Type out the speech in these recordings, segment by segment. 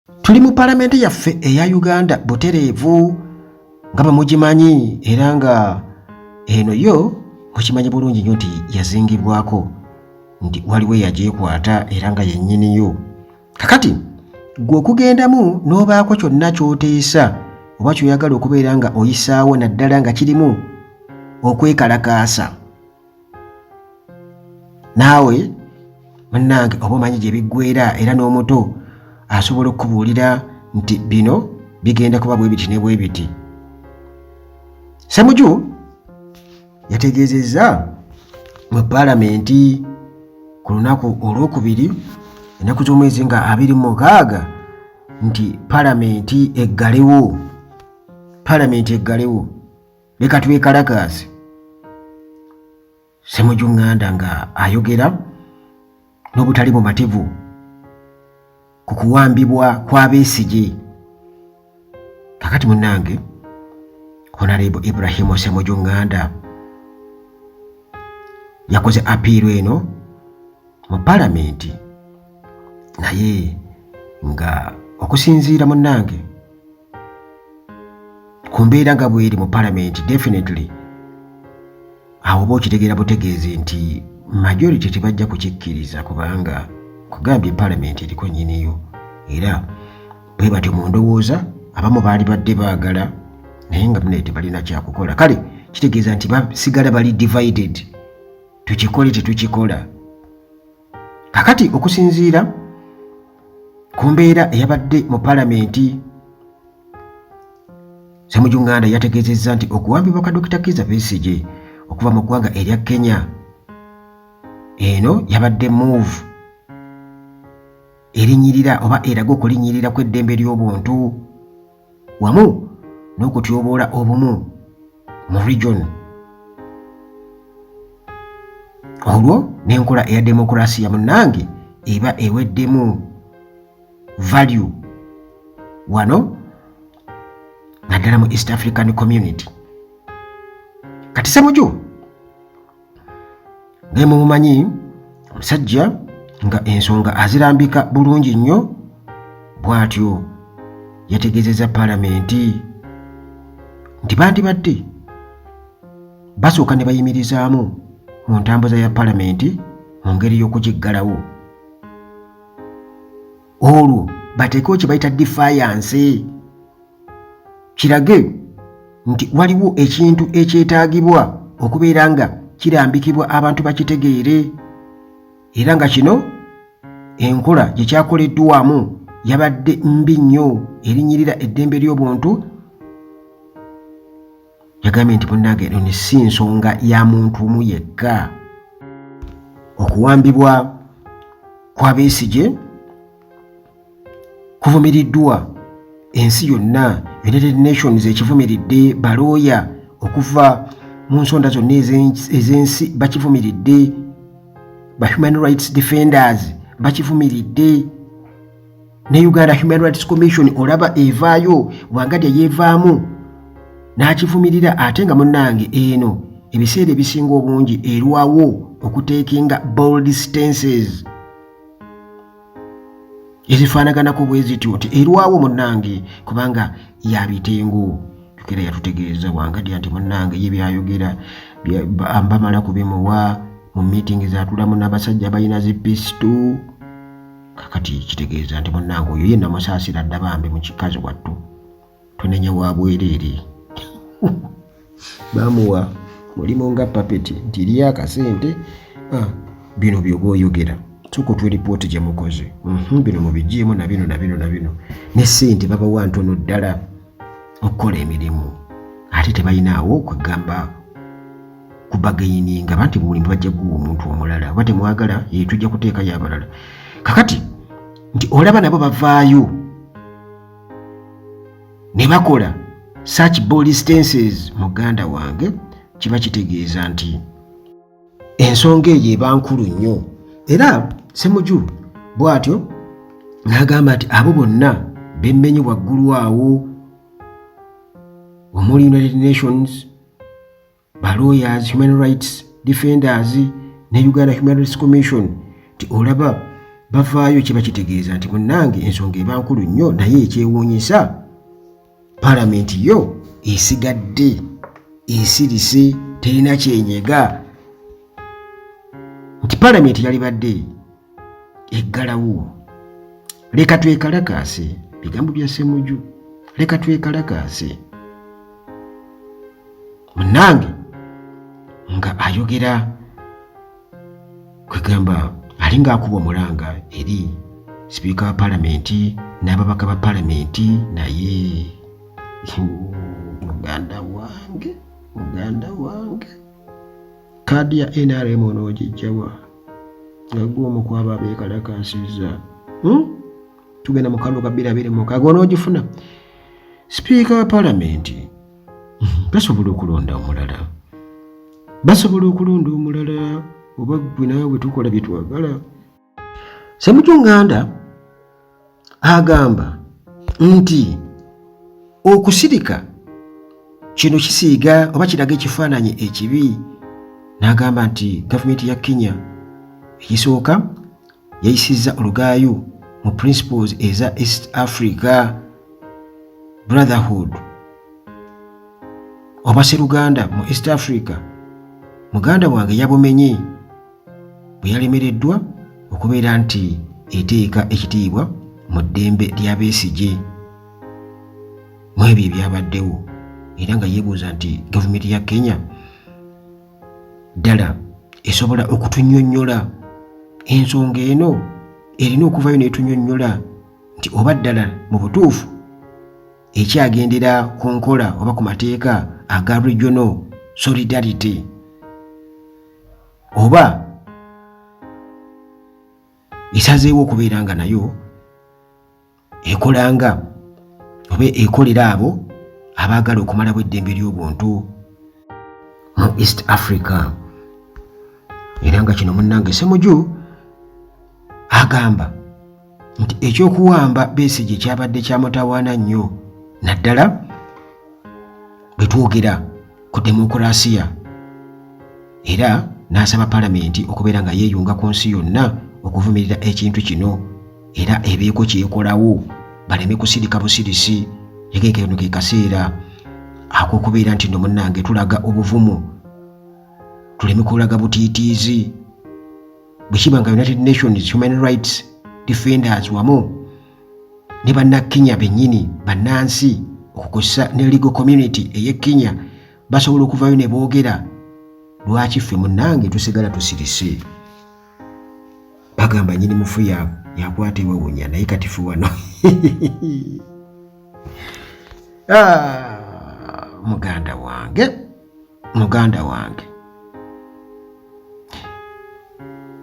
Tuli mu palamenti yaffe eya Uganda butereevu nga bwe mugimanyi, era nga eno yo mukimanyi bulungi nnyo nti yazingibwako nti waliwo eyagyekwata era nga yennyiniyo. Kakati ggwe okugendamu n'obaako kyonna ky'oteesa oba ky'oyagala okubeera nga oyisaawo, naddala nga kirimu okwekalakaasa, naawe munnange oba omanyi gye biggweera, era n'omuto asobola okukubuulira nti bino bigenda kuba bwe biti ne bwe biti. Ssemuju yategeezezza mu paalamenti ku lunaku olwokubiri, ennaku z'omwezi nga 26, nti paalamenti eggalewo, paalamenti eggalewo, leka twekalakaase. Ssemuju Nganda nga ayogera n'obutali bumativu ku kuwambibwa kwa Besigye. Kakati munnange, Honorable Ibrahim Ssemuju Nganda yakoze apiiro eno mu palamenti, naye nga okusinziira munnange ku mbeera nga bweri mu palamenti, definitely awo oba okitegeera butegeezi nti majority tebajja kukikkiriza, kubanga kugambye palamenti eriko nnyiniyo, era bwe batyo mu ndowooza abamu baali badde baagala, naye nga munaye tebalina kyakukola. Kale kitegeeza nti basigala bali divided, tukikole tetukikola. Kakati okusinziira ku mbeera eyabadde mu palamenti, Ssemuju Nganda yategeezezza nti okuwambibwa kwa Dokita Kizza Besigye okuva mu ggwanga erya Kenya, eno yabadde move erinnyirira oba eraga okulinnyirira kw'eddembe ly'obuntu wamu n'okutyoboola obumu mu region, olwo n'enkola eya demokurasiya munnange eba eweddemu value wano, naddala mu East African Community. Kati Ssemuju naye mumumanyi, omusajja nga ensonga azirambika bulungi nnyo, bw'atyo yategeezezza paalamenti nti bandibadde basooka ne bayimirizaamu mu ntambuza ya palamenti mu ngeri y'okugiggalawo, olwo bateekewo kye bayita defiance, kirage nti waliwo ekintu ekyetaagibwa okubeera nga kirambikibwa abantu bakitegeere, era nga kino enkola gye kyakoleddwamu yabadde mbi nnyo, erinnyirira eddembe ly'obuntu. Yagambye nti munnange, eno ni si nsonga ya muntu omu yekka. Okuwambibwa kwa Besigye kuvumiriddwa ensi yonna, United Nations ekivumiridde, balooya okuva mu nsonda zonna ez'ensi bakivumiridde, ba human rights defenders bakivumiridde, ne Uganda Human Rights Commission olaba evaayo, Wangadya yeevaamu n'akivumirira, ate nga munnange eno ebiseera ebisinga obungi erwawo okuteekinga bold stances ezifaanaganako bwe zityo, nti erwawo munnange kubanga yabitengo. Jukira yatutegeeza Wangadya nti munnange ye byayogera bamala kubimuwa mu meeting zatulamu n'abasajja balina zi pistol. Kakati kitegeeza nti munnange oyo ye namusaasira dda bambi mu kikazi wattu, tonenya wa bwereere, bamuwa mulimu nga puppet nti eri akasente. Ah, bino byoba oyogera, sooka otuwe ripooti gye mukoze, bino mubigyemu na bino na bino na bino, ne ssente babawa ntono ddala okukola emirimu, ate tebalinaawo kwegamba kubagayininga banti mulimu bajja guwa omuntu omulala, oba temwagala tujja kuteekayo abalala. Kakati nti olaba nabo bavaayo ne bakola such bold stances, muganda wange, kiba kitegeeza nti ensonga eyo eba nkulu nnyo. Era Ssemuju bw'atyo n'agamba nti abo bonna bemmenye waggulu awo omuli United Nations, ba lawyers, human rights defenders ne Uganda Human Rights Commission, nti olaba bavaayo kiba kitegeeza nti munnange ensonga eba nkulu nnyo, naye ekyewuunyisa palamenti yo esigadde esirise, terina kyenyega nti palamenti yalibadde eggalawo. Leka twekalakaase, bigambo bya Ssemuju, leka twekalakaase. Munnange nga ayogera kwegamba alinga akuba omulanga eri sipiika wa palamenti n'ababaka ba palamenti, naye muganda wange, muganda wange, kaadi ya NRM onoogijjawa nga gwe omu ku abo abeekalakaasizza? Tugenda mu kalulu ka 2026, onoogifuna? Sipiika wa palamenti basobola okulonda omulala, basobola okulonda omulala, oba ggwe naawe tukola bye twagala. Ssemujju Nganda agamba nti okusirika kino kisiiga oba kiraga ekifaananyi ekibi, n'agamba nti gavumenti ya Kenya ekisooka yayisizza olugaayu mu principles eza East Africa Brotherhood oba seruganda mu East Africa. Muganda wange yabumenye bwe yalemereddwa okubeera nti eteeka ekitiibwa mu ddembe lya Besigye mu ebyo ebyabaddewo, era nga yeebuuza nti gavumenti ya Kenya ddala esobola okutunyonnyola ensonga eno, erina okuvayo n'etunyonnyola nti oba ddala mu butuufu ekyagendera ku nkola oba ku mateeka aga regional solidarity oba esazeewo okubeera nga nayo ekolanga oba ekolera abo abaagala okumalawo eddembe ly'obuntu mu East Africa. Era nga kino munnange Ssemuju agamba nti ekyokuwamba Besigye kyabadde kya mutawaana nnyo, naddala bwe twogera ku demokulasiya, era n'asaba palamenti okubeera nga yeeyunga ku nsi yonna okuvumirira ekintu kino era ebeeko kyekolawo, baleme kusirika busirisi. Yagekeno ke kaseera ak'okubeera nti no munnange tulaga obuvumu, tuleme kulaga butiitiizi. Bwe kiba nga United Nations Human Rights Defenders wamu ne bannakenya bennyini, bannansi, okukozesa ne legal community ey'e Kenya basobola okuvayo ne boogera, lwaki ffe munnange tusigala tusirise? Bagamba nyini mufu yakwata ewawunya, naye kati ffe wano, ah, muganda wange, muganda wange,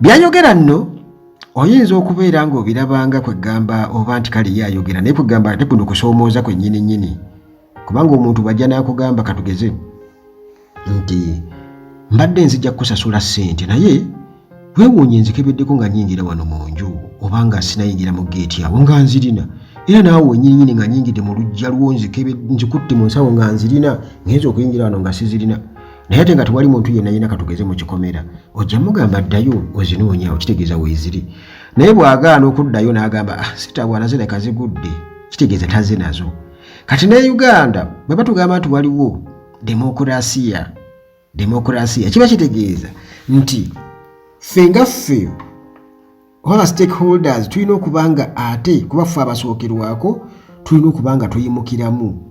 byayogera nno oyinza okubeera ng'obirabanga kwegamba oba nti kale ye ayogera, naye kwegamba ate kuno kusoomooza kwennyini nnyini, kubanga omuntu bw'ajja n'akugamba, katugeze nti mbadde nzija kukusasula ssente, naye weewuunye nzikebeddeko nga nyingira wano mu nju oba nga sinayingira mu geeti awo nga nzirina, era naawe wenyininyini nga nyingidde mu luggya lwo nzikutte mu nsawo nga nzirina, ngenza okuyingira wano nga sizirina, naye ate nga tewali muntu yenna yina, katugeze mu kikomera, ojja mugamba ddayo ozinoonya, okitegeeza weeziri. Naye bw'agaana okuddayo n'agamba, ah, sitawaana, zireka zigudde, kitegeeza taze nazo. Kati ne Uganda bwe batugamba nti waliwo demokurasiya, demokurasiya kiba kitegeeza nti ffe nga ffe oba stakeholders tulina okuba nga ate kuba ffe abasookerwako tulina okuba nga tuyimukiramu.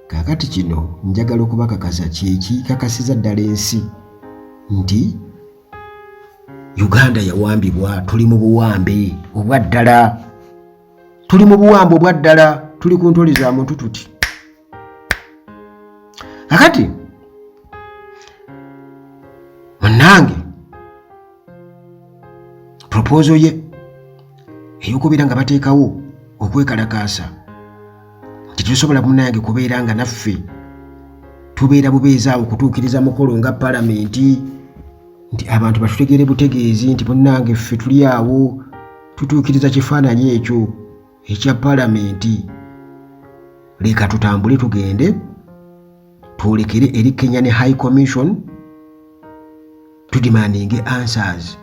Kaakati kino njagala okubakakasa kyekikakasiza ddala ensi nti Uganda yawambibwa, tuli mu buwambe obwa ddala, tuli mu buwambe obwa ddala, tuli ku ntoli za muntu tuti. Kakati munnange proposal ye ey'okubeera nga bateekawo okwekalakaasa nti tetusobola munnange kubeera nga naffe tubeera bubeezi awo kutuukiriza mukolo nga palamenti, nti abantu batutegeere butegeezi nti munnange ffe tuli awo tutuukiriza kifaananyi ekyo ekya palamenti, leka tutambule tugende twolekere eri Kenya ne High Commission tudemandinge answers.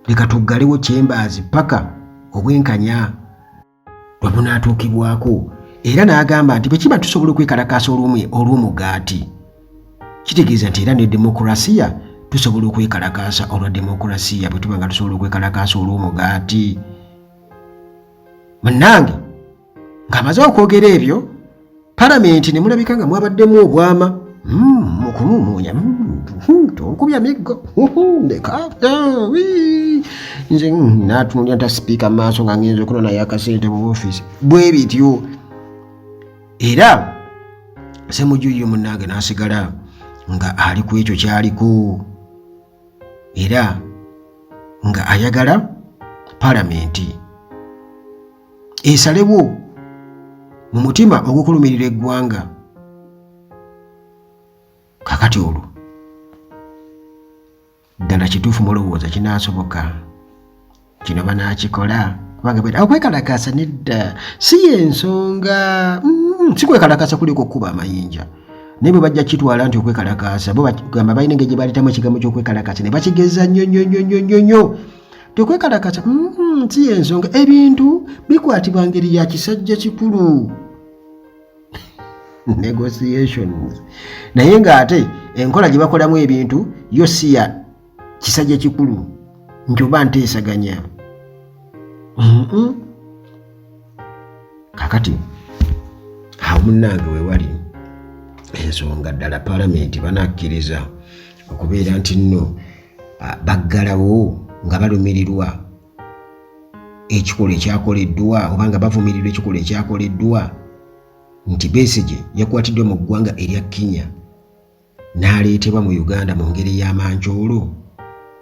Leka tuggalewo chambers paka obwenkanya lwe bunaatuukibwako. Era n'agamba nti bwe kiba tusobola okwekalakaasa olw'omugaati, kitegeeza nti era ne demokurasiya tusobola okwekalakaasa olwa demokurasiya, bwe tuba nga tusobola okwekalakaasa olw'omugaati. Munnange, ng'amaze okwogera ebyo, palamenti ne mulabika nga mwabaddemu obwama mukumumuunya, tonkubya miggo, ndeka nze n'atunulira nta sipiika mu maaso nga ngenza okuna naye akasente mu ofiisi bwe bityo. Era Ssemujju ye munnange n'asigala nga ali ku ekyo kyaliko, era nga ayagala palamenti esalewo mu mutima ogukulumirira eggwanga. Kakati olwo ddala kituufu mulowooza kinaasoboka kino banaakikola? Kubanga bwera okwekalakaasa nedda si yensonga. Si kwekalakaasa kuliko okukuba amayinja, naye bwe bajja kitwala nti okwekalakaasa, bo bagamba balina engeri gye baleetamu ekigambo ky'okwekalakaasa ne bakigeza nnyo nnyo nnyo nnyo nnyo nnyo nti okwekalakaasa si yensonga. Ebintu bikwatibwa ngeri ya kisajja kikulu, negotiations, naye ng'ate enkola gye bakolamu ebintu yo si ya kisajja kikulu nti oba nteesaganya. Kakati awo munnange wewali ensonga, ddala palamenti banakkiriza okubeera nti nno baggalawo nga balumirirwa ekikolwa ekyakoleddwa oba nga bavumirirwa ekikolwa ekyakoleddwa nti Besigye yakwatiddwa mu ggwanga erya Kenya n'aleetebwa mu Uganda mu ngeri y'amancoolo?